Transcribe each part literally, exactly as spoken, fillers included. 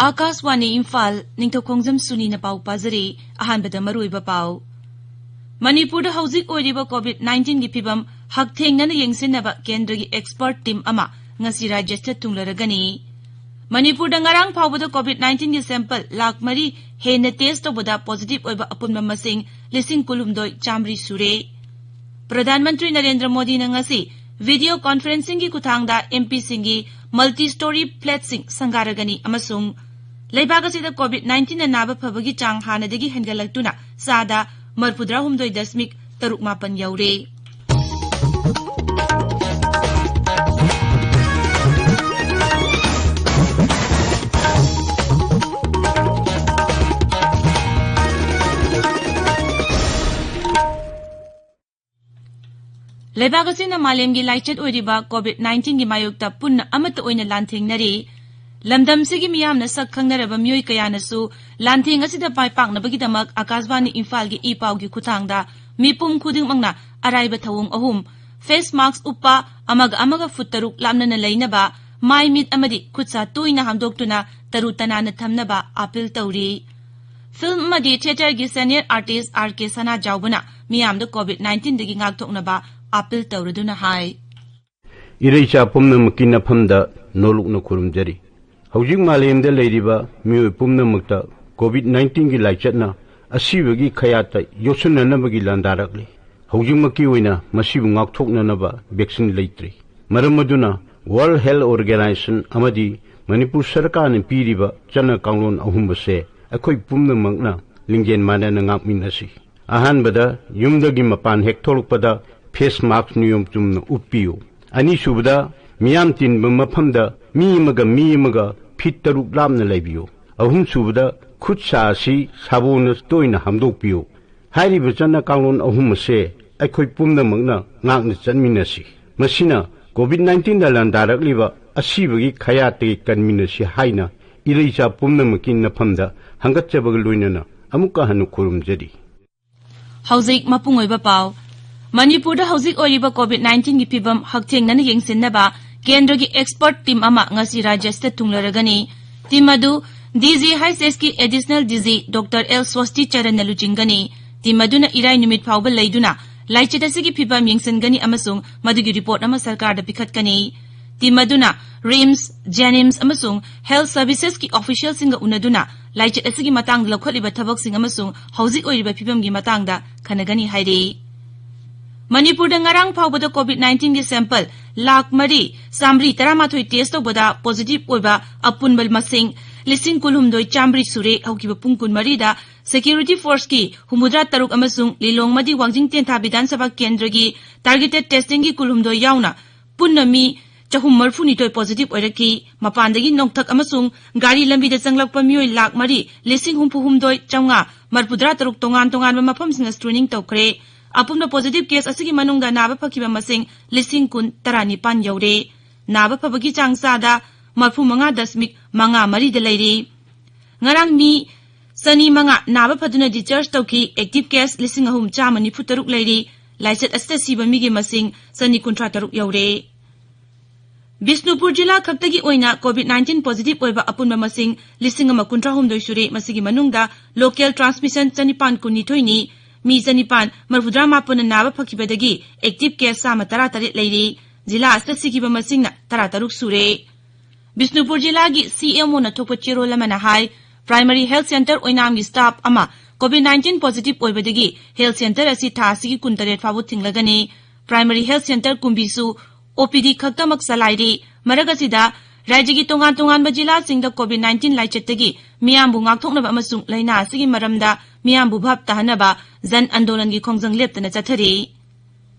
ꯑꯥꯀꯥꯁꯋꯥꯅꯤ ꯏꯝꯐꯥꯜ, ꯅꯤꯡꯊꯧꯈꯣꯡꯖꯝ ꯁꯨꯅꯤꯅ ꯄꯥꯎ ꯄꯥꯖꯔꯤ꯫ ꯑꯍꯥꯟꯕꯗ ꯃꯔꯨꯑꯣꯏꯕ ꯄꯥꯎ꯫ ꯃꯅꯤꯄꯨꯔꯗ ꯍꯧꯖꯤꯛ ꯑꯣꯏꯔꯤꯕ ꯀꯣꯚꯤꯗ ꯅꯥꯏꯟꯇꯤꯟꯒꯤ ꯐꯤꯕꯝ ꯍꯛꯊꯦꯡꯅꯅ ꯌꯦꯡꯁꯤꯟꯅꯕ ꯀꯦꯟꯗ꯭ꯔꯒꯤ ꯑꯦꯛꯁꯄꯔꯠ ꯇꯤꯝ ꯑꯃ ꯉꯁꯤ ꯔꯥꯖ꯭ꯌꯁꯤꯗ ꯊꯨꯡꯂꯔꯒꯅꯤ꯫ ꯃꯅꯤꯄꯨꯔꯗ ꯉꯔꯥꯡ ꯐꯥꯎꯕꯗ ꯀꯣꯚꯤꯗ ꯅꯥꯏꯟꯇꯤꯟꯒꯤ ꯁꯦꯝꯄꯜ ꯂꯥꯈ ꯃꯔꯤ ꯍꯦꯟꯅ ꯇꯦꯁ ꯇꯧꯕꯗ ꯄꯣꯖꯤꯇꯤꯚ ꯑꯣꯏꯕ ꯑꯄꯨꯟꯕ ꯃꯁꯤꯡ ꯂꯤꯁꯤꯡ ꯀꯨꯟꯍꯨꯝꯗꯣꯏ ꯆꯥꯃꯔꯤ ꯁꯨꯔꯦ꯫ ꯄ꯭ꯔꯙꯥꯟ ꯃꯟꯇ꯭ꯔꯤ ꯅꯔꯦꯟꯗ꯭ꯔ ꯃꯣꯗꯤꯅ ꯉꯁꯤ ꯚꯤꯗꯤꯑꯣ ꯀꯣꯟꯐꯔꯦꯟꯁꯤꯡꯒꯤ ꯈꯨꯠꯊꯥꯡꯗ ꯑꯦꯝ ꯄꯤꯁꯤꯡꯒꯤ ꯃꯜꯇꯤ ꯁ꯭ꯇꯣꯔꯤ ꯐ꯭ꯂꯦꯠꯁꯤꯡ ꯁꯪꯒꯥꯔꯒꯅꯤ ꯑꯃꯁꯨꯡ ꯂꯩꯕꯥꯛ ꯑꯁꯤꯗ ꯀꯣꯚꯤꯗ ꯅꯥꯏꯟꯇꯤꯟꯅ ꯅꯥꯕ ꯐꯕꯒꯤ ꯆꯥꯡ ꯍꯥꯟꯅꯗꯒꯤ ꯍꯦꯟꯒꯠꯂꯛꯇꯨꯅ ꯆꯥꯗ ꯃꯔꯐꯨꯇꯔꯥꯍꯨꯝꯗꯣꯏ ꯗꯁꯃꯤꯛ ꯇꯔꯨꯛ ꯃꯥꯄꯟ ꯌꯧꯔꯦ꯫ ꯂꯩꯕꯥꯛ ꯑꯁꯤꯅ ꯃꯥꯂꯦꯝꯒꯤ ꯂꯥꯏꯆꯠ ꯑꯣꯏꯔꯤꯕ ꯀꯣꯚꯤꯗ ꯅꯥꯏꯟꯇꯤꯟꯒꯤ ꯃꯥꯌꯣꯛꯇ ꯄꯨꯟꯅ ꯑꯃꯠꯇ ꯑꯣꯏꯅ ꯂꯥꯟꯊꯦꯡꯅꯔꯤ꯫ ꯂꯝꯗꯝꯁꯤꯒꯤ ꯃꯤꯌꯥꯝꯅ ꯁꯛ ꯈꯪꯅꯔꯕ ꯃꯤꯑꯣꯏ ꯀꯌꯥꯅꯁꯨ ꯂꯥꯟꯊꯦꯡ ꯑꯁꯤꯗ ꯃꯥꯏ ꯄꯥꯛꯅꯕꯒꯤꯗꯃꯛ ꯑꯥꯀꯥꯁꯕꯥꯅꯤ ꯏꯝꯐꯥꯜꯒꯤ ꯏ ꯄꯥꯎꯒꯤ ꯈꯨꯠꯊꯥꯡꯗ ꯃꯤꯄꯨꯝ ꯈꯨꯗꯤꯡꯃꯛꯅ ꯑꯔꯥꯏꯕ ꯊꯧꯑꯣꯡ ꯑꯍꯨꯝ: ꯐꯦꯁ ꯃꯥꯁꯛ ꯎꯞꯄ, ꯑꯃꯒ ꯑꯃꯒ ꯐꯨꯠ ꯇꯔꯨꯛ ꯂꯥꯞꯅꯅ ꯂꯩꯅꯕ, ꯃꯥꯏ ꯃꯤꯠ ꯑꯃꯗꯤ ꯈꯨꯠ ꯁꯥ ꯇꯣꯏꯅ ꯍꯥꯝꯗꯣꯛꯇꯨꯅ ꯇꯔꯨ ꯇꯅꯥꯟꯅ ꯊꯝꯅꯕ ꯑꯥꯄꯤꯜ ꯇꯧꯔꯤ꯫ ꯐꯤꯜꯝ ꯑꯃꯗꯤ ꯊꯤꯌꯦꯇꯔꯒꯤ ꯁꯦꯅꯤꯌꯔ ꯑꯥꯔꯇꯤꯁ ꯑꯥꯔ ꯀꯦ ꯁꯅꯥꯖꯥꯎꯕꯅ ꯃꯤꯌꯥꯝꯗ ꯀꯣꯚꯤꯗ ꯅꯥꯏꯟꯇꯤꯟꯗꯒꯤ ꯉꯥꯛꯊꯣꯛꯅꯕ ꯑꯥꯄꯤꯜ ꯇꯧꯔꯗꯨꯅ ꯍꯥꯏ꯫ ꯏꯔꯩꯆꯥ ꯄꯨꯝꯅꯃꯛꯀꯤ ꯅꯐꯝꯗ ꯅꯣꯂꯨꯛꯅ ꯈꯨꯔꯨꯝꯖꯔꯤ꯫ ꯍꯧꯖꯤꯛ ꯃꯥꯂꯦꯝꯗ ꯂꯩꯔꯤꯕ ꯃꯤꯑꯣꯏ ꯄꯨꯝꯅꯃꯛꯇ ꯀꯣꯚꯤꯗ ꯅꯥꯏꯟꯇꯤꯟꯒꯤ ꯂꯥꯏꯆꯠꯅ ꯑꯁꯤꯕꯒꯤ ꯈꯌꯥꯠꯇ ꯌꯣꯠꯁꯤꯟꯅꯅꯕꯒꯤ ꯂꯥꯟꯗꯥꯔꯛꯂꯤ꯫ ꯍꯧꯖꯤꯛꯃꯛꯀꯤ ꯑꯣꯏꯅ ꯃꯁꯤꯕꯨ ꯉꯥꯛꯊꯣꯛꯅꯅꯕ ꯚꯦꯛꯁꯤꯟ ꯂꯩꯇ꯭ꯔꯤ꯫ ꯃꯔꯝ ꯑꯗꯨꯅ ꯋꯥꯔꯜꯗ ꯍꯦꯜꯊ ꯑꯣꯔꯒꯅꯥꯏꯖꯦꯁꯟ ꯑꯃꯗꯤ ꯃꯅꯤꯄꯨꯔ ꯁꯔꯀꯥꯔꯅ ꯄꯤꯔꯤꯕ ꯆꯠꯅ ꯀꯥꯡꯂꯣꯟ ꯑꯍꯨꯝ ꯑꯁꯦ ꯑꯩꯈꯣꯏ ꯄꯨꯝꯅꯃꯛꯅ ꯂꯤꯡꯖꯦꯜ ꯃꯥꯟꯅꯅ ꯉꯥꯛꯃꯤꯟꯅꯁꯤ꯫ ꯑꯍꯥꯟꯕꯗ, ꯌꯨꯝꯗꯒꯤ ꯃꯄꯥꯟ ꯍꯦꯛ ꯊꯣꯛꯂꯛꯄꯗ ꯐꯦꯁ ꯃꯥꯁꯛ ꯅꯤꯌꯣꯝ ꯆꯨꯝꯅ ꯎꯞꯄꯤꯌꯨ꯫ ꯑꯅꯤꯁꯨꯕꯗ, ꯃꯤꯌꯥꯝ ꯇꯤꯟꯕ ꯃꯐꯝꯗ ꯃꯤ ꯑꯃꯒ ꯃꯤ ꯑꯃꯒ ꯐꯤꯠ ꯇꯔꯨꯛ ꯂꯥꯞꯅ ꯂꯩꯕꯤꯌꯨ꯫ ꯑꯍꯨꯝꯁꯨꯕꯗ, ꯈꯨꯠ ꯁꯥ ꯑꯁꯤ ꯁꯥꯄꯣꯟꯅ ꯇꯣꯏꯅ ꯍꯥꯝꯗꯣꯛꯄꯤꯌꯨ꯫ ꯍꯥꯏꯔꯤꯕ ꯆꯠꯅ ꯀꯥꯡꯂꯣꯟ ꯑꯍꯨꯝ ꯑꯁꯦ ꯑꯩꯈꯣꯏ ꯄꯨꯝꯅꯃꯛꯅ ꯉꯥꯛꯅ ꯆꯠꯃꯤꯟꯅꯁꯤ꯫ ꯃꯁꯤꯅ ꯀꯣꯚꯤꯗ ꯅꯥꯏꯟꯇꯤꯟꯗ ꯂꯥꯟꯗꯥꯔꯛꯂꯤꯕ ꯑꯁꯤꯕꯒꯤ ꯈꯌꯥꯠꯇꯒꯤ ꯀꯟꯃꯤꯟꯅꯁꯤ ꯍꯥꯏꯅ ꯏꯔꯩꯆꯥ ꯄꯨꯝꯅꯃꯛꯀꯤ ꯅꯐꯝꯗ ꯍꯪꯒꯠꯆꯕꯒ ꯂꯣꯏꯅꯅ ꯑꯃꯨꯛꯀ ꯍꯟꯅ ꯈꯨꯔꯨꯝꯖꯔꯤ꯫ ꯍꯧꯖꯤꯛ ꯃꯄꯨꯡ ꯑꯣꯏꯕ ꯄꯥꯎ꯫ ꯃꯅꯤꯄꯨꯔꯗ ꯍꯧꯖꯤꯛ ꯑꯣꯏꯔꯤꯕ ꯀꯣꯚꯤꯗ ꯅꯥꯏꯟꯇꯤꯟꯒꯤ ꯐꯤꯕꯝ ꯍꯛꯊꯦꯡꯅꯅ ꯌꯦꯡꯁꯤꯟꯅꯕ ꯀꯦꯟꯗ꯭ꯔꯒꯤ ꯑꯦꯛꯁꯄꯔꯠ ꯇꯤꯝ ꯑꯃ ꯉꯁꯤ ꯔꯥꯖ꯭ꯌꯁꯤꯗ ꯊꯨꯡꯂꯔꯒꯅꯤ꯫ Team ꯑꯗꯨ DGHSꯀꯤ Additional DG Doctor L Swasti Charanꯅ ꯂꯨꯆꯤꯡꯒꯅꯤ꯫ Team ꯑꯗꯨꯅ ꯏꯔꯥꯏ ꯅꯨꯃꯤꯠ ꯐꯥꯎꯕ ꯂꯩꯗꯨꯅ ꯂꯥꯏꯆꯠ ꯑꯁꯤꯒꯤ ꯐꯤꯚꯝ ꯌꯦꯡꯁꯤꯟꯒꯅꯤ ꯑꯃꯁꯨꯡ ꯃꯗꯨꯒꯤ report ꯑꯃ ꯁꯔꯀꯥꯔꯗ ꯄꯤꯈꯠꯀꯅꯤ꯫ Team ꯑꯗꯨꯅ RIMS, JNIMS ꯑꯃꯁꯨꯡ health servicesꯀꯤ officialꯁꯤꯡꯒ ꯎꯅꯗꯨꯅ ꯂꯥꯏꯆꯠ ꯑꯁꯤꯒꯤ ꯃꯇꯥꯡꯗ ꯂꯧꯈꯠꯂꯤꯕ ꯊꯕꯛꯁꯤꯡ ꯑꯃꯁꯨꯡ ꯍꯧꯖꯤꯛ ꯑꯣꯏꯔꯤꯕ ꯐꯤꯚꯝꯒꯤ ꯃꯇꯥꯡꯗ ꯈꯟꯅꯒꯅꯤ ꯍꯥꯏꯔꯤ꯫ ꯃꯅꯤꯄꯨꯔꯗ ꯉꯔꯥꯡ ꯐꯥꯎꯕꯗ COVID nineteenꯒꯤ sample ꯂꯥꯈ ꯃꯔꯤ ꯆꯥꯃꯔꯤ ꯇꯔꯥꯃꯥꯊꯣꯏ test ꯇꯧꯕꯗ positive ꯑꯣꯏꯕ ꯑꯄꯨꯟꯕ ꯃꯁꯤꯡ ꯂꯤꯁꯤꯡ ꯀꯨꯟꯍꯨꯝꯗꯣꯏ ꯆꯥꯃꯔꯤ ꯁꯨꯔꯦ꯫ ꯍꯧꯈꯤꯕ ꯄꯨꯡ ꯀꯨꯟꯃꯔꯤꯗ security forceꯀꯤ ꯍꯨꯝꯐꯨꯇꯔꯥ ꯇꯔꯨꯛ ꯑꯃꯁꯨꯡ ꯂꯤꯂꯣꯡ ꯑꯃꯗꯤ ꯋꯥꯡꯖꯤꯡ ꯇꯦꯟꯊꯥ ꯕꯤꯙꯥꯟ ꯁꯚꯥ ꯀꯦꯟꯗ꯭ꯔꯒꯤ targeted testingꯒꯤ ꯀꯨꯟꯍꯨꯝꯗꯣꯏ ꯌꯥꯎꯅ ꯄꯨꯟꯅ ꯃꯤ ꯆꯍꯨꯝ ꯃꯔꯤꯐꯨꯅꯤꯊꯣꯏ positive ꯑꯣꯏꯔꯛꯈꯤ꯫ ꯃꯄꯥꯟꯗꯒꯤ ꯅꯣꯡꯊꯛ ꯑꯃꯁꯨꯡ ꯒꯥꯔꯤ ꯂꯝꯕꯤꯗ ꯆꯪꯂꯛꯄ ꯃꯤꯑꯣꯏ ꯂꯥꯈ ꯃꯔꯤ ꯂꯤꯁꯤꯡ ꯍꯨꯝꯐꯨꯍꯨꯝꯗꯣꯏ ꯆꯥꯃꯉꯥ ꯃꯔꯤꯐꯨꯇꯔꯥ ꯇꯔꯨꯛ ꯇꯣꯉꯥꯟ ꯇꯣꯉꯥꯟꯕ ꯃꯐꯝꯁꯤꯡꯗ screening ꯇꯧꯈ꯭ꯔꯦ꯫ ꯑꯄꯨꯟꯕ positive case ꯑꯁꯤꯒꯤ ꯃꯅꯨꯡꯗ ꯅꯥꯕ ꯐꯈꯤꯕ ꯃꯁꯤꯡ ꯂꯤꯁꯤꯡ ꯀꯨꯟ ꯇꯔꯥꯅꯤꯄꯥꯟ ꯌꯧꯔꯦ꯫ ꯅꯥꯕ ꯐꯕꯒꯤ ꯆꯥꯡ ꯆꯥꯗ ꯃꯔꯤꯐꯨꯃꯉꯥ ꯗꯁꯃꯤꯛ ꯃꯉꯥ ꯃꯔꯤꯗ ꯂꯩꯔꯤ꯫ ꯉꯔꯥꯡ ꯃꯤ ꯆꯅꯤ ꯃꯉꯥ ꯅꯥꯕ ꯐꯗꯨꯅ discharge ꯇꯧꯈꯤ꯫ Active case ꯂꯤꯁꯤꯡ ꯑꯍꯨꯝ ꯆꯥꯝꯃ ꯅꯤꯐꯨ ꯇꯔꯨꯛ ꯂꯩꯔꯤ꯫ ꯂꯥꯏꯆꯠ ꯑꯁꯤꯗ ꯁꯤꯕ ꯃꯤꯒꯤ ꯃꯁꯤꯡ ꯆꯅꯤ ꯀꯨꯟꯊ꯭ꯔꯥ ꯇꯔꯨꯛ ꯌꯧꯔꯦ꯫ ꯕꯤꯁꯅꯨꯄꯨꯔ ꯖꯤꯂꯥ ꯈꯛꯇꯒꯤ ꯑꯣꯏꯅ COVID nineteen positive ꯑꯣꯏꯕ ꯑꯄꯨꯟꯕ ꯃꯁꯤꯡ ꯂꯤꯁꯤꯡ ꯑꯃ ꯀꯨꯟꯊ꯭ꯔꯥ ꯍꯨꯝꯗꯣꯏ ꯁꯨꯔꯦ꯫ ꯃꯁꯤꯒꯤ ꯃꯅꯨꯡꯗ local transmission ꯆꯅꯤꯄꯥꯟ ꯀꯨꯟꯅꯤꯊꯣꯏꯅꯤ꯫ ꯃꯤ ꯆꯅꯤꯄꯥꯟ ꯃꯔꯤꯐꯨꯇꯔꯥ ꯃꯥꯄꯟꯅ ꯅꯥꯕ ꯐꯈꯤꯕꯗꯒꯤ active case ꯆꯥꯝꯃ ꯇꯔꯥ ꯇꯔꯦꯠ ꯂꯩꯔꯤ꯫ ꯖꯤꯂꯥ ꯑꯁꯤꯗ ꯁꯤꯈꯤꯕ ꯃꯁꯤꯡꯅ ꯇꯔꯥ ꯇꯔꯨꯛ ꯁꯨꯔꯦ꯫ ꯕꯤꯁꯅꯨꯄꯨꯔ ꯖꯤꯂꯥꯒꯤ CMOꯅ ꯊꯣꯛꯄ ꯆꯦꯔꯣꯜ ꯑꯃꯅ ꯍꯥꯏ, primary health center ꯑꯣꯏꯅꯥꯝꯒꯤ staff ꯑꯃ COVID nineteen positive ꯑꯣꯏꯕꯗꯒꯤ health center ꯑꯁꯤ ꯊꯥ ꯑꯁꯤꯒꯤ ꯀꯨꯟꯇꯔꯦꯠ ꯐꯥꯎꯕ ꯊꯤꯡꯂꯒꯅꯤ꯫ Primary health center ꯀꯨꯝꯕꯤꯁꯨ OPD ꯈꯛꯇꯃꯛ ꯆꯂꯥꯏꯔꯤ꯫ ꯃꯔꯛ ꯑꯁꯤꯗ, ꯔꯥꯖ꯭ꯌꯒꯤ ꯇꯣꯉꯥꯟ ꯇꯣꯉꯥꯟꯕ ꯖꯤꯂꯥꯁꯤꯡꯗ COVID nineteen ꯂꯥꯏꯆꯠꯇꯒꯤ ꯃꯤꯌꯥꯝꯕꯨ ꯉꯥꯛꯊꯣꯛꯅꯕ ꯑꯃꯁꯨꯡ ꯂꯥꯏꯅꯥ ꯑꯁꯤꯒꯤ ꯃꯔꯝꯗ ꯃꯤꯌꯥꯝꯕꯨ ꯚꯥꯞ ꯇꯥꯍꯟꯅꯕ ꯖꯟ ꯑꯟꯗꯣꯂꯟꯒꯤ ꯈꯣꯡꯖꯪ ꯂꯦꯞꯇꯅ ꯆꯠꯊꯔꯤ꯫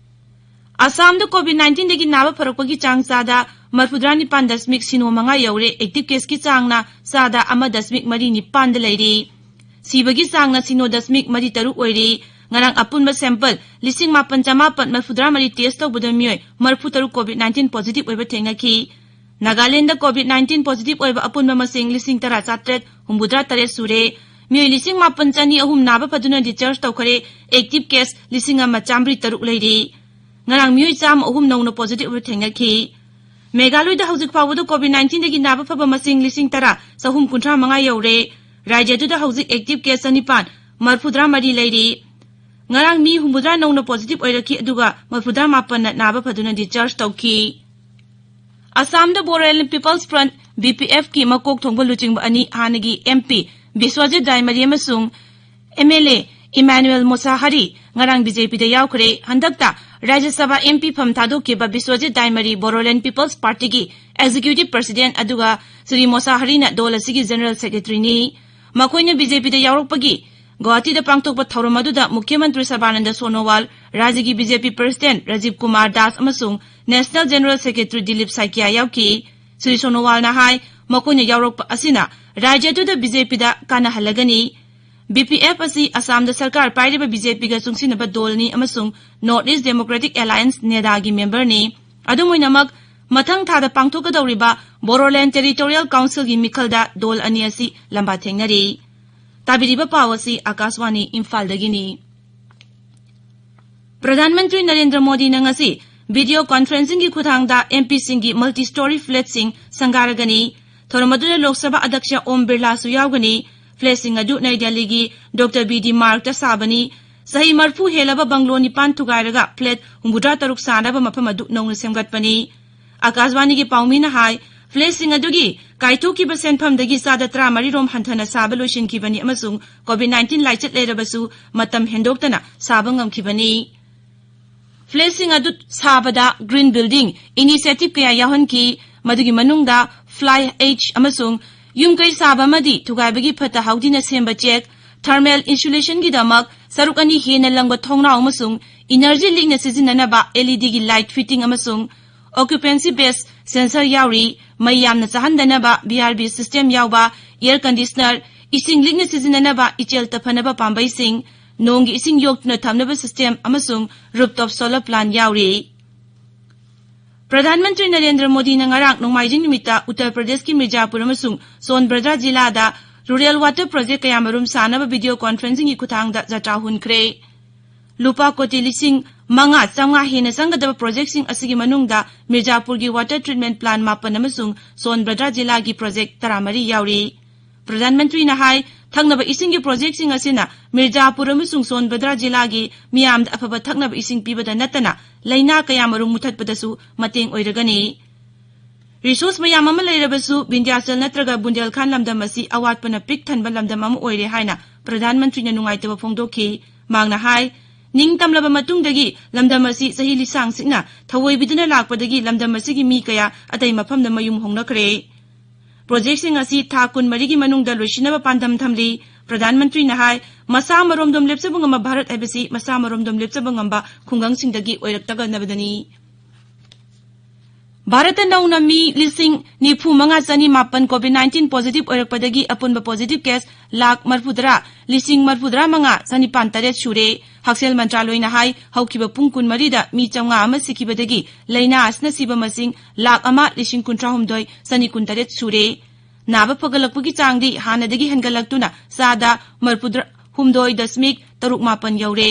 ꯑꯁꯥꯝꯗ COVID nineteenꯗꯒꯤ ꯅꯥꯕ ꯐꯔꯛꯄꯒꯤ ꯆꯥꯡ ꯆꯥꯗ ꯃꯔꯤꯐꯨꯇꯔꯥ ꯅꯤꯄꯥꯟ ꯗꯁꯃꯤꯛ ꯁꯤꯅꯣ ꯃꯉꯥ ꯌꯧꯔꯦ꯫ Active caseꯀꯤ ꯆꯥꯡꯅ ꯆꯥꯗ ꯑꯃ ꯗꯁꯃꯤꯛ ꯃꯔꯤ ꯅꯤꯄꯥꯟꯗ ꯂꯩꯔꯤ꯫ ꯁꯤꯕꯒꯤ ꯆꯥꯡꯅ ꯁꯤꯅꯣ ꯗꯁꯃꯤꯛ ꯃꯔꯤ ꯇꯔꯨꯛ ꯑꯣꯏꯔꯤ꯫ ꯉꯔꯥꯡ ꯑꯄꯨꯟꯕ sample ꯂꯤꯁꯤꯡ ꯃꯥꯄꯟ ꯆꯃꯥꯄꯟ ꯃꯔꯤꯐꯨꯇꯔꯥ ꯃꯔꯤ test ꯇꯧꯕꯗ ꯃꯤꯑꯣꯏ ꯃꯔꯤꯐꯨ ꯇꯔꯨꯛ COVID nineteen positive ꯑꯣꯏꯕ ꯊꯦꯡꯅꯈꯤ꯫ ꯅꯥꯒꯥꯂꯦꯟꯗ COVID nineteen positive ꯑꯣꯏꯕ ꯑꯄꯨꯟꯕ ꯃꯁꯤꯡ ꯂꯤꯁꯤꯡ ꯇꯔꯥ ꯆꯥꯇ꯭ꯔꯦꯠ ꯍꯨꯝꯐꯨꯇꯔꯥ ꯇꯔꯦꯠ ꯁꯨꯔꯦ꯫ ꯃꯤꯑꯣꯏ ꯂꯤꯁꯤꯡ ꯃꯥꯄꯟ ꯆꯅꯤ ꯑꯍꯨꯝ ꯅꯥꯕ ꯐꯗꯨꯅ discharge ꯇꯧꯈꯔꯦ꯫ Active case ꯂꯤꯁꯤꯡ ꯑꯃ ꯆꯥꯃꯔꯤ ꯇꯔꯨꯛ ꯂꯩꯔꯤ꯫ ꯉꯔꯥꯡ ꯃꯤꯑꯣꯏ ꯆꯥꯝꯃ ꯑꯍꯨꯝ ꯅꯧꯅ positive ꯑꯣꯏꯕ ꯊꯦꯡꯅꯈꯤ꯫ ꯃꯦꯘꯥꯂꯣꯏꯗ ꯍꯧꯖꯤꯛ ꯐꯥꯎꯕꯗ COVID nineteenꯗꯒꯤ ꯅꯥꯕ ꯐꯕ ꯃꯁꯤꯡ ꯂꯤꯁꯤꯡ ꯇꯔꯥ ꯆꯍꯨꯝ ꯀꯨꯟꯊ꯭ꯔꯥ ꯃꯉꯥ ꯌꯧꯔꯦ꯫ ꯔꯥꯖ꯭ꯌꯗꯨꯗ ꯍꯧꯖꯤꯛ active case ꯆꯅꯤꯄꯥꯟ ꯃꯔꯤꯐꯨꯇꯔꯥ ꯃꯔꯤ ꯂꯩꯔꯤ꯫ ꯉꯔꯥꯡ ꯃꯤ ꯍꯨꯝꯐꯨꯇꯔꯥ ꯅꯧꯅ positive ꯑꯣꯏꯔꯛꯈꯤ, ꯑꯗꯨꯒ ꯃꯔꯤꯐꯨꯇꯔꯥ ꯃꯥꯄꯟꯅ ꯅꯥꯕ ꯐꯗꯨꯅ discharge ꯇꯧꯈꯤ꯫ ꯑꯁꯥꯝꯗ Bodoland People's Front, BPFꯀꯤ ꯃꯀꯣꯛ ꯊꯣꯡꯕ ꯂꯨꯆꯤꯡꯕ ꯑꯅꯤ, ꯍꯥꯟꯅꯒꯤ MP ꯕꯤꯁ꯭ꯋꯖꯤꯠ ꯗꯥꯏꯃꯔꯤ ꯑꯃꯁꯨꯡ MLA ꯏꯃꯥꯅꯨꯑꯦꯜ ꯃꯣꯁꯥꯍꯔꯤ ꯉꯔꯥꯡ BJPꯗ ꯌꯥꯎꯈ꯭ꯔꯦ꯫ ꯍꯟꯗꯛꯇ ꯔꯥꯖ꯭ꯌ ꯁꯚꯥ MP ꯐꯝ ꯊꯥꯗꯣꯛꯈꯤꯕ Biswajit ꯗꯥꯏꯃꯔꯤ Bodoland People's Partyꯒꯤ Executive President, ꯑꯗꯨꯒ ꯁ꯭ꯔꯤ ꯃꯣꯁꯥꯍꯔꯤꯅ ꯗꯣꯜ ꯑꯁꯤꯒꯤ General Secretaryꯅꯤ꯫ ꯃꯈꯣꯏꯅ BJPꯗ ꯌꯥꯎꯔꯛꯄꯒꯤ ꯒꯨꯋꯥꯍꯥꯇꯤꯗ ꯄꯥꯡꯊꯣꯛꯄ ꯊꯧꯔꯝ ꯑꯗꯨꯗ ꯃꯨꯈ꯭ꯌ ꯃꯟꯇ꯭ꯔꯤ ꯁꯔꯕꯥꯅꯟꯗ ꯁꯣꯅꯣꯋꯥꯜ, ꯔꯥꯖ꯭ꯌꯒꯤ BJP President ꯔꯥꯖꯤꯕ ꯀꯨꯃꯥꯔ ꯗꯥꯁ ꯑꯃꯁꯨꯡ National General Secretary ꯗꯤꯂꯤꯞ ꯁꯥꯏꯀꯤꯌꯥ ꯌꯥꯎꯈꯤ꯫ ꯁ꯭ꯔꯤ ꯁꯣꯅꯣꯋꯥꯜꯅ ꯍꯥꯏ, ꯃꯈꯣꯏꯅ ꯌꯥꯎꯔꯛꯄ ꯑꯁꯤꯅ ꯔꯥꯖ꯭ꯌ ꯑꯗꯨꯗ BJPꯗ ꯀꯥꯟꯅꯍꯜꯂꯒꯅꯤ꯫ BPF ꯑꯁꯤ ꯑꯁꯥꯝꯗ ꯁꯔꯀꯥꯔ ꯄꯥꯏꯔꯤꯕ BJPꯒ ꯆꯨꯡꯁꯤꯟꯅꯕ ꯗꯣꯜꯅꯤ ꯑꯃꯁꯨꯡ North East Democratic Alliance, NEDAꯒꯤ memberꯅꯤ꯫ ꯑꯗꯨꯝ ꯑꯣꯏꯅꯃꯛ, ꯃꯊꯪ ꯊꯥꯗ ꯄꯥꯡꯊꯣꯛꯀꯗꯧꯔꯤꯕ Bodoland Territorial Councilꯒꯤ ꯃꯤꯈꯜꯗ ꯗꯣꯜ ꯑꯅꯤ ꯑꯁꯤ ꯂꯝꯕꯥ ꯊꯦꯡꯅꯔꯤ꯫ ꯇꯥꯕꯤꯔꯤꯕ ꯄꯥꯎ ꯑꯁꯤ ꯑꯥꯀꯥꯁꯕꯥꯅꯤ ꯏꯝꯐꯥꯜꯗꯒꯤꯅꯤ꯫ ꯄ꯭ꯔꯙꯥꯟ ꯃꯟꯇ꯭ꯔꯤ ꯅꯔꯦꯟꯗ꯭ꯔ ꯃꯣꯗꯤꯅ ꯉꯁꯤ video conferencingꯒꯤ ꯈꯨꯠꯊꯥꯡꯗ MPꯁꯤꯡꯒꯤ multi story flatꯁꯤꯡ ꯁꯪꯒꯥꯔꯒꯅꯤ꯫ ꯊꯧꯔꯝ ꯑꯗꯨꯗ ꯂꯣꯛ ꯁꯚꯥ ꯑꯗ꯭ꯌꯛꯁ ꯑꯣꯝ ꯕꯤꯔꯂꯥꯁꯨ ꯌꯥꯎꯒꯅꯤ꯫ Flatꯁꯤꯡ ꯑꯗꯨ ꯅꯩ ꯗꯦꯜꯂꯤꯒꯤ Doctor B D Margꯇ ꯁꯥꯕꯅꯤ꯫ ꯆꯍꯤ ꯃꯔꯤꯐꯨ ꯍꯦꯜꯂꯕ bungalow ꯅꯤꯄꯥꯟ ꯊꯨꯒꯥꯏꯔꯒ flat ꯍꯨꯝꯐꯨꯇꯔꯥ ꯇꯔꯨꯛ ꯁꯥꯅꯕ ꯃꯐꯝ ꯑꯗꯨ ꯅꯧꯅ ꯁꯦꯝꯒꯠꯄꯅꯤ꯫ ꯑꯥꯀꯥꯁꯕꯥꯅꯤꯒꯤ ꯄꯥꯎꯃꯤꯅ ꯍꯥꯏ, flatꯁꯤꯡ ꯑꯗꯨꯒꯤ ꯀꯥꯏꯊꯣꯛꯈꯤꯕ ꯁꯦꯟꯐꯝꯗꯒꯤ ꯆꯥꯗ ꯇꯔꯥꯃꯔꯤ ꯔꯣꯝ ꯍꯟꯊꯅ ꯁꯥꯕ ꯂꯣꯏꯁꯤꯟꯈꯤꯕꯅꯤ ꯑꯃꯁꯨꯡ COVID nineteen ꯂꯥꯏꯆꯠ ꯂꯩꯔꯕꯁꯨ ꯃꯇꯝ ꯍꯦꯟꯗꯣꯛꯇꯅ ꯁꯥꯕ ꯉꯝꯈꯤꯕꯅꯤ꯫ Flatꯁꯤꯡ ꯑꯗꯨ ꯁꯥꯕꯗ Green Building Initiative ꯀꯌꯥ ꯌꯥꯎꯍꯟꯈꯤ, ꯃꯗꯨꯒꯤ ꯃꯅꯨꯡꯗ Fly Edge ꯑꯃꯁꯨꯡ ꯌꯨꯝ ꯀꯩ ꯁꯥꯕ ꯑꯃꯗꯤ ꯊꯨꯒꯥꯏꯕꯒꯤ ꯐꯠꯇ ꯍꯥꯎꯗꯤꯅ ꯁꯦꯝꯕ ꯆꯦꯛ, thermal insulationꯒꯤꯗꯃꯛ ꯁꯔꯨꯛ ꯑꯅꯤ ꯍꯦꯟꯅ ꯂꯪꯕ ꯊꯣꯡꯅꯥꯎ ꯑꯃꯁꯨꯡ energy ꯂꯤꯛꯅ ꯁꯤꯖꯤꯟꯅꯅꯕ LEDꯒꯤ light fitting ꯑꯃꯁꯨꯡ occupancy based sensor ꯌꯥꯎꯔꯤ꯫ ꯃꯩ ꯌꯥꯝꯅ ꯆꯥꯍꯟꯗꯅꯕ VRV system ꯌꯥꯎꯕ air conditioner, ꯏꯁꯤꯡ ꯂꯤꯛꯅ ꯁꯤꯖꯤꯟꯅꯅꯕ ꯏꯆꯦꯜ ꯇꯞꯍꯟꯅꯕ ꯄꯥꯝꯕꯩꯁꯤꯡ, ꯅꯣꯡꯒꯤ ꯏꯁꯤꯡ ꯌꯣꯛꯇꯨꯅ ꯊꯝꯅꯕ system ꯑꯃꯁꯨꯡ rooftop solar plant ꯌꯥꯎꯔꯤ꯫ ꯄ꯭ꯔꯙꯥꯟ ꯃꯟꯇ꯭ꯔꯤ ꯅꯔꯦꯟꯗ꯭ꯔ ꯃꯣꯗꯤꯅ ꯉꯔꯥꯡ ꯅꯣꯡꯃꯥꯏꯖꯤꯡ ꯅꯨꯃꯤꯠꯇ ꯎꯠꯇꯔ ꯄ꯭ꯔꯗꯦꯁꯀꯤ ꯃꯤꯔꯖꯥꯄꯨꯔ ꯑꯃꯁꯨꯡ ꯁꯣꯟꯕ꯭ꯔꯗ꯭ꯔꯥ ꯖꯤꯂꯥꯗ rural water project ꯀꯌꯥꯃꯔꯨꯝ ꯁꯥꯅꯕ video conferencingꯒꯤ ꯈꯨꯠꯊꯥꯡꯗ ꯖꯇ꯭ꯔꯥ ꯍꯨꯟꯈ꯭ꯔꯦ꯫ ꯂꯨꯄꯥ ꯀꯣꯇꯤ ꯂꯤꯁꯤꯡ ꯃꯉꯥ ꯆꯥꯝꯃꯉꯥ ꯍꯦꯟꯅ ꯆꯪꯒꯗꯕ ꯄ꯭ꯔꯣꯖꯦꯛꯁꯤꯡ ꯑꯁꯤꯒꯤ ꯃꯅꯨꯡꯗ ꯃꯤꯔꯖꯥꯄꯨꯔꯒꯤ ꯋꯥꯇꯔ ꯇ꯭ꯔꯤꯠꯃꯦꯟ ꯄ꯭ꯂꯥꯟ ꯃꯥꯄꯟ ꯑꯃꯁꯨꯡ ꯁꯣꯟ ꯕ꯭ꯔꯗ꯭ꯔꯥ ꯖꯤꯂꯥꯒꯤ ꯄ꯭ꯔꯣꯖꯦꯛ ꯇꯔꯥꯃꯔꯤ ꯌꯥꯎꯔꯤ꯫ ꯄ꯭ꯔꯙꯥꯟ ꯃꯟꯇ꯭ꯔꯤꯅ ꯍꯥꯏ, ꯊꯛꯅꯕ ꯏꯁꯤꯡꯒꯤ ꯄ꯭ꯔꯣꯖꯦꯛꯁꯤꯡ ꯑꯁꯤꯅ ꯃꯤꯔꯖꯥꯄꯨꯔ ꯑꯃꯁꯨꯡ ꯁꯣꯟ ꯕ꯭ꯔꯗ꯭ꯔꯥ ꯖꯤꯂꯥꯒꯤ ꯃꯤꯌꯥꯝꯗ ꯑꯐꯕ ꯊꯛꯅꯕ ꯏꯁꯤꯡ ꯄꯤꯕꯗ ꯅꯠꯇꯅ ꯂꯩꯅꯥ ꯀꯌꯥꯃꯔꯨꯝ ꯃꯨꯊꯠꯄꯗꯁꯨ ꯃꯇꯦꯡ ꯑꯣꯏꯔꯒꯅꯤ꯫ ꯔꯤꯁꯣꯔꯁ ꯃꯌꯥꯝ ꯑꯃ ꯂꯩꯔꯕꯁꯨ ꯕꯤꯟꯙ꯭ꯌꯥꯆꯜ ꯅꯠꯇ꯭ꯔꯒ ꯕꯨꯟꯗꯦꯜꯈꯥꯟ ꯂꯝꯗꯝ ꯑꯁꯤ ꯑꯋꯥꯠꯄꯅ ꯄꯤꯛ ꯊꯟꯕ ꯂꯝꯗꯝ ꯑꯃ ꯑꯣꯏꯔꯦ ꯍꯥꯏꯅ ꯄ꯭ꯔꯙꯥꯟ ꯃꯟꯇ꯭ꯔꯤꯅ ꯅꯨꯡꯉꯥꯏꯇꯕ ꯐꯣꯡꯗꯣꯛꯈꯤ꯫ ꯃꯍꯥꯛꯅ ꯍꯥꯏ, ꯅꯤꯡꯇꯝꯂꯕ ꯃꯇꯨꯡꯗꯒꯤ ꯂꯝꯗꯝ ꯑꯁꯤ ꯆꯍꯤ ꯂꯤꯁꯥꯡꯁꯤꯡꯅ ꯊꯑꯣꯏꯕꯤꯗꯨꯅ ꯂꯥꯛꯄꯗꯒꯤ ꯂꯝꯗꯝ ꯑꯁꯤꯒꯤ ꯃꯤ ꯀꯌꯥ ꯑꯇꯩ ꯃꯐꯝꯗ ꯃꯌꯨꯝ ꯍꯣꯡꯅꯈ꯭ꯔꯦ꯫ ꯄ꯭ꯔꯣꯖꯦꯛꯁꯤꯡ ꯑꯁꯤ ꯊꯥ ꯀꯨꯟꯃꯔꯤꯒꯤ ꯃꯅꯨꯡꯗ ꯂꯣꯏꯁꯤꯟꯅꯕ ꯄꯥꯟꯗꯝ ꯊꯝꯂꯤ꯫ ꯄ꯭ꯔꯙꯥꯟ ꯃꯟꯇ꯭ꯔꯤꯅ ꯍꯥꯏ, ꯃꯁꯥ ꯃꯔꯣꯝꯗꯣꯝ ꯂꯦꯞꯆꯕ ꯉꯝꯕ ꯚꯥꯔꯠ ꯍꯥꯏꯕꯁꯤ ꯃꯁꯥ ꯃꯔꯣꯝꯗꯣꯝ ꯂꯦꯞꯆꯕ ꯉꯝꯕ ꯈꯨꯡꯒꯪꯁꯤꯡꯗꯒꯤ ꯑꯣꯏꯔꯛꯇꯒꯗꯕꯅꯤ꯫ ꯚꯥꯔꯠꯇ ꯅꯧꯅ ꯃꯤ ꯂꯤꯁꯤꯡ ꯅꯤꯐꯨ ꯃꯉꯥ ꯆꯅꯤ ꯃꯥꯄꯟ COVID nineteen positive ꯑꯣꯏꯔꯛꯄꯗꯒꯤ ꯑꯄꯨꯟꯕ positive case ꯂꯥꯈ ꯃꯔꯐꯨꯇꯔꯥ ꯂꯤꯁꯤꯡ ꯃꯔꯐꯨꯇꯔꯥ ꯃꯉꯥ ꯆꯅꯤꯄꯥꯟ ꯇꯔꯦꯠ ꯁꯨꯔꯦ꯫ ꯍꯛꯁꯦꯜ ꯃꯟꯇ꯭ꯔꯥꯂꯣꯏꯅ ꯍꯥꯏ, ꯍꯧꯈꯤꯕ ꯄꯨꯡ ꯀꯨꯟꯃꯔꯤꯗ ꯃꯤ ꯆꯥꯝꯃꯉꯥ ꯑꯃ ꯁꯤꯈꯤꯕꯗꯒꯤ ꯂꯩꯅꯥ ꯑꯁꯤꯅ ꯁꯤꯕ ꯃꯁꯤꯡ ꯂꯥꯈ ꯑꯃ ꯂꯤꯁꯤꯡ ꯀꯨꯟꯊ꯭ꯔꯥ ꯍꯨꯝꯗꯣꯏ ꯆꯅꯤ ꯀꯨꯟꯇꯔꯦꯠ ꯁꯨꯔꯦ꯫ ꯅꯥꯕ ꯐꯒꯠꯂꯛꯄꯒꯤ ꯆꯥꯡꯗꯤ ꯍꯥꯟꯅꯗꯒꯤ ꯍꯦꯟꯒꯠꯂꯛꯇꯨꯅ ꯆꯥꯗ ꯃꯔꯐꯨꯇꯔꯥ ꯍꯨꯝꯗꯣꯏ ꯗꯁꯃꯤꯛ ꯇꯔꯨꯛ ꯃꯥꯄꯟ ꯌꯧꯔꯦ꯫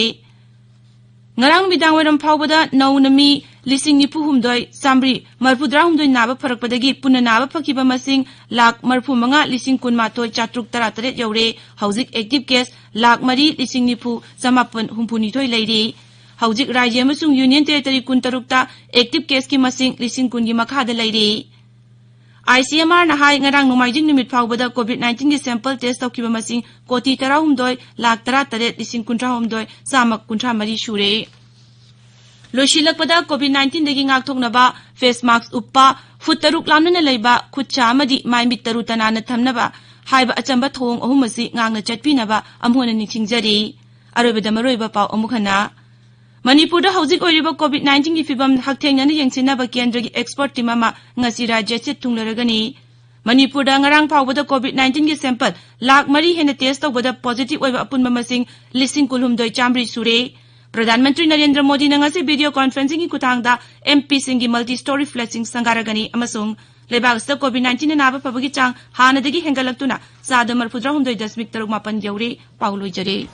ꯉꯔꯥꯡ ꯅꯨꯃꯤꯗꯥꯡ ꯋꯥꯏꯔꯝ ꯐꯥꯎꯕꯗ ꯅꯧꯅ ꯃꯤ ꯂꯤꯁꯤꯡ ꯅꯤꯐꯨ ꯍꯨꯝꯗꯣꯏ ꯆꯥꯝꯃꯔꯤ ꯃꯔꯐꯨꯇꯔꯥ ꯍꯨꯝꯗꯣꯏ ꯅꯥꯕ ꯐꯔꯛꯄꯗꯒꯤ ꯄꯨꯟꯅ ꯅꯥꯕ ꯐꯈꯤꯕ ꯃꯁꯤꯡ ꯂꯥꯈ ꯃꯔꯐꯨ ꯃꯉꯥ ꯂꯤꯁꯤꯡ ꯀꯨꯟꯃꯥꯊꯣꯏ ꯆꯥꯇ꯭ꯔꯨꯛ ꯇꯔꯥ ꯇꯔꯦꯠ ꯌꯧꯔꯦ꯫ ꯍꯧꯖꯤꯛ active case ꯂꯥꯈ ꯃꯔꯤ ꯂꯤꯁꯤꯡ ꯅꯤꯐꯨ ꯆꯃꯥꯄꯟ ꯍꯨꯝꯐꯨ ꯅꯤꯊꯣꯏ ꯂꯩꯔꯤ꯫ ꯍꯧꯖꯤꯛ ꯔꯥꯖ꯭ꯌ ꯑꯃꯁꯨꯡ Union Territory ꯀꯨꯟꯇꯔꯨꯛꯇ active caseꯀꯤ ꯃꯁꯤꯡ ꯂꯤꯁꯤꯡ ꯀꯨꯟꯒꯤ ꯃꯈꯥꯗ ꯂꯩꯔꯤ꯫ ICMRꯅ ꯍꯥꯏ, ꯉꯔꯥꯡ ꯅꯣꯡꯃꯥꯏꯖꯤꯡ ꯅꯨꯃꯤꯠ ꯐꯥꯎꯕꯗ COVID nineteenꯒꯤ sample test ꯇꯧꯈꯤꯕ ꯃꯁꯤꯡ ꯀꯣꯇꯤ ꯇꯔꯥꯍꯨꯝꯗꯣꯏ ꯂꯥꯈ ꯇꯔꯥꯇꯔꯦꯠ ꯂꯤꯁꯤꯡ ꯀꯨꯟꯊ꯭ꯔꯥꯍꯨꯝꯗꯣꯏ ꯆꯥꯝꯃ ꯀꯨꯟꯊ꯭ꯔꯥ ꯃꯔꯤ ꯁꯨꯔꯦ꯫ ꯂꯣꯏꯁꯤꯜꯂꯛꯄꯗ COVID nineteenꯗꯒꯤ ꯉꯥꯛꯊꯣꯛꯅꯕ face mask ꯎꯞꯄ, ꯐꯨꯠ ꯇꯔꯨꯛ ꯂꯥꯞꯅꯅ ꯂꯩꯕ, ꯈꯨꯠ ꯁꯥ ꯑꯃꯗꯤ ꯃꯥꯏ ꯃꯤꯠ ꯇꯔꯨ ꯇꯅꯥꯟꯅ ꯊꯝꯅꯕ ꯍꯥꯏꯕ ꯑꯆꯝꯕ ꯊꯧꯑꯣꯡ ꯑꯍꯨꯝ ꯑꯁꯤ ꯉꯥꯛꯅ ꯆꯠꯄꯤꯅꯕ ꯑꯃꯨꯛ ꯍꯟꯅ ꯅꯤꯡꯁꯤꯡꯖꯔꯤ꯫ ꯑꯔꯣꯏꯕꯗ ꯃꯔꯨꯑꯣꯏꯕ ꯄꯥꯎ ꯑꯃꯨꯛ ꯍꯟꯅ꯫ ꯃꯅꯤꯄꯨꯔꯗ ꯍꯧꯖꯤꯛ ꯑꯣꯏꯔꯤꯕ COVID nineteenꯒꯤ ꯐꯤꯕꯝ ꯍꯛꯊꯦꯡꯅꯅ ꯌꯦꯡꯁꯤꯟꯅꯕ ꯀꯦꯟꯗ꯭ꯔꯒꯤ expert team ꯑꯃ ꯉꯁꯤ ꯔꯥꯖ꯭ꯌ ꯑꯁꯤꯗ ꯊꯨꯡꯂꯔꯒꯅꯤ꯫ ꯃꯅꯤꯄꯨꯔꯗ ꯉꯔꯥꯡ ꯐꯥꯎꯕꯗ COVID nineteenꯒꯤ sample ꯂꯥꯈ ꯃꯔꯤ ꯍꯦꯟꯅ test ꯇꯧꯕꯗ positive ꯑꯣꯏꯕ ꯑꯄꯨꯟꯕ ꯃꯁꯤꯡ ꯂꯤꯁꯤꯡ ꯀꯨꯟꯍꯨꯝꯗꯣꯏ ꯆꯥꯝꯃꯔꯤ ꯁꯨꯔꯦ꯫ ꯄ꯭ꯔꯙꯥꯟ ꯃꯟꯇ꯭ꯔꯤ ꯅꯔꯦꯟꯗ꯭ꯔ ꯃꯣꯗꯤꯅ ꯉꯁꯤ video conferencingꯒꯤ ꯈꯨꯠꯊꯥꯡꯗ MPꯁꯤꯡꯒꯤ multi story flatꯁꯤꯡ ꯁꯪꯒꯥꯔꯒꯅꯤ ꯑꯃꯁꯨꯡ ꯂꯩꯕꯥꯛ ꯑꯁꯤꯗ COVID nineteenꯅ ꯅꯥꯕ ꯐꯕꯒꯤ ꯆꯥꯡ ꯍꯥꯟꯅꯗꯒꯤ ꯍꯦꯟꯒꯠꯂꯛꯇꯨꯅ ꯆꯥꯗ ꯃꯔꯐꯨꯇꯔꯥꯍꯨꯝꯗꯣꯏ ꯗꯁꯃꯤꯛ ꯇꯔꯨꯛ ꯃꯥꯄꯟ ꯌꯧꯔꯦ꯫ ꯄꯥꯎ ꯂꯣꯏꯖꯔꯦ꯫